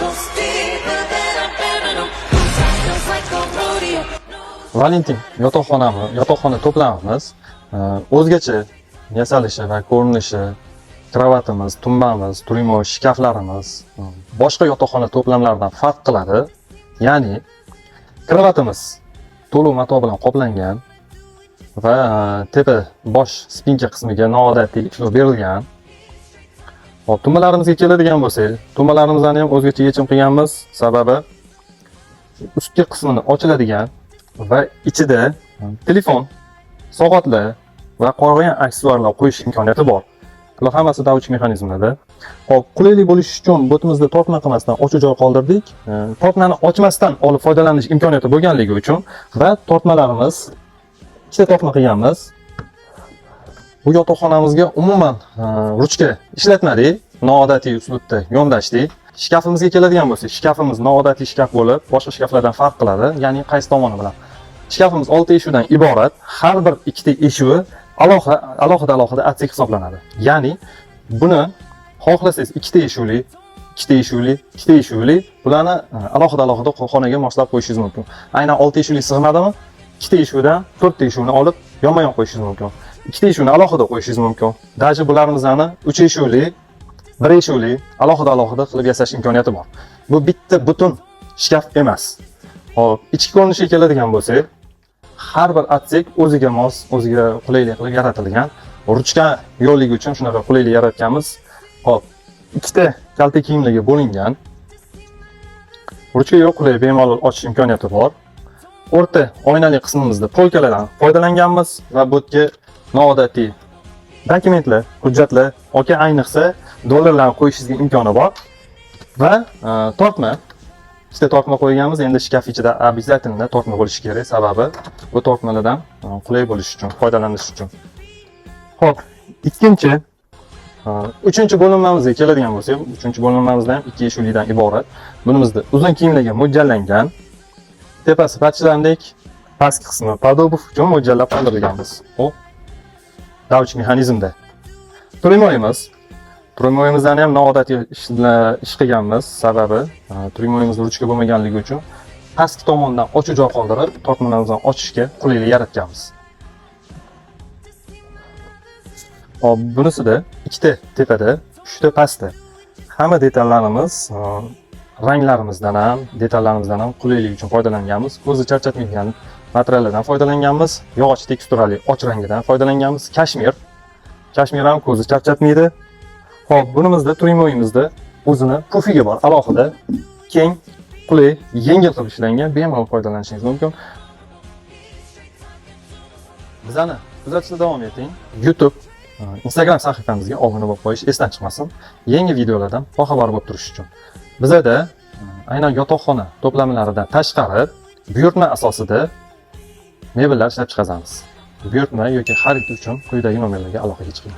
goes deeper than I've ever known. Feels like a rodeo. Valentin yotoqxona to'plamimiz o'zgacha yasalishi va ko'rinishi, kravatimiz, tumbamiz, trюмо, shkaflarimiz boshqa yotoqxona to'plamlaridan farq qiladi. Ya'ni kravatimiz to'liq mato bilan qoplangan va tepa bosh спинка qismiga noodatiy ishlov berilgan. Hop, tumbalarimizga keladigan bo'lsak, tumbalarimizni ham o'zgacha yechim qilganmiz. Sababi ustki qismini ochiladigan va ichida telefon, soatlar va qolgan aksessuarlar qo'yish imkoniyati bor. Bular hammasi davchi mexanizmlarda. Hop, qulaylik bo'lishi uchun bo'timizda tortma qilmasdan ochiq joy qoldirdik. Tortmani ochmasdan olib foydalanish imkoniyati bo'lganligi uchun va tortmalarimiz, ikkita tortma qilganmiz. Bu yotoqxonamizga umuman ruchka ishlatmadik, noodatiy uslubda yondashdik. Shkafimizga keladigan bo'lsak, shkafimiz noodatiy shkaf bo'lib, boshqa shkaflardan farq qiladi, ya'ni qaysi tomoni bilan. Shkafimiz 6 eshikdan iborat, har bir ikkita eshigi alohida alohida отсек hisoblanadi. Ya'ni buni xohlasangiz ikkita eshikli, ikkita eshikli, ikkita eshikli, bularni alohida alohida xonaga moslab qo'yishingiz mumkin. Aynan 6 eshikli sig'madimi? Ikkita eshikdan to'rtta eshikni olib yonma-yon qo'yishingiz mumkin. Ikkita eshikni alohida qo'yishingiz mumkin. Даже bularimizni 3 eshikli, bir eshikli alohida alohida qilib yasash imkoniyati bor. Bu bitta butun shkaf emas. Hop, ichki ko'rinishiga keladigan bo'lsak, har bir отсек o'ziga mos, o'ziga qulaylik qilib yaratilgan. Ruchka yo'qligi uchun shunaqa qulaylik yaratganmiz. Hop, ikkita kalta kiyimlarga bo'lingan. Ruchka yo'q, qulay, bemalol ochish imkoniyati bor. O'rta oynali qismimizda polkalardan foydalanganmiz va bu yerga noodatiy dokumentlar, hujjatlar, yoki ayniqsa dollarlarni qo'yishingizga imkoni bor. Va tortma, ikkita tortma qo'yganmiz. Endi shkaf ichida обязательно tortma bo'lishi kerak, sababi bu tortmalardan qulay bo'lishi uchun, foydalanish uchun. Xo'p, ikkinchi, uchinchi bo'linmamizga keladigan bo'lsak, uchinchi bo'linmamizda ham ikki eshiklidan iborat. Bunimizda uzun kiyimlarga mo'ljallangan. Tepasi подшланник, pastki qismi под обувь uchun mo'ljallab qoldirilganmiz. Xo'p, davchi mexanizmda. Trюмоyimiz. Trюмоyimizdan ham noodatiy ish qilganmiz. Sababi trюмоyimiz ruchka bo'lmaganligi uchun pastki tomondan ochiq joy qoldirib, tortmalarimizni ochishga qulaylik yaratganmiz. Hop, bunisida ikkita tepada, uchta pastda. Hamma detallarimiz, ranglarimizdan ham, detallarimizdan ham qulaylik uchun foydalanganmiz. Ko'zni charchatmaydigan materiallardan foydalanganmiz. Yog'och teksturali och rangidan foydalanganmiz. Kashmir. Kashmir ham ko'zni charchatmaydi. Hop, bunimizda trюмоyimizda o'zini pufigi bor, alohida keng, qulay, yengil qilib ishlangan, bemalol foydalanishingiz mumkin. Bizani kuzatishda davom eting. YouTube, Instagram sahifamizga obuna bo'lib qo'yish esdan chiqmasin. Yangi videolardan boxabar bo'lib turish uchun. Bizada aynan yotoqxona to'plamlaridan tashqari buyurtma asosida mebellar ishlab chiqazamiz. Buyurtma yoki xarid uchun quyidagi nomerlarga aloqaga chiqing.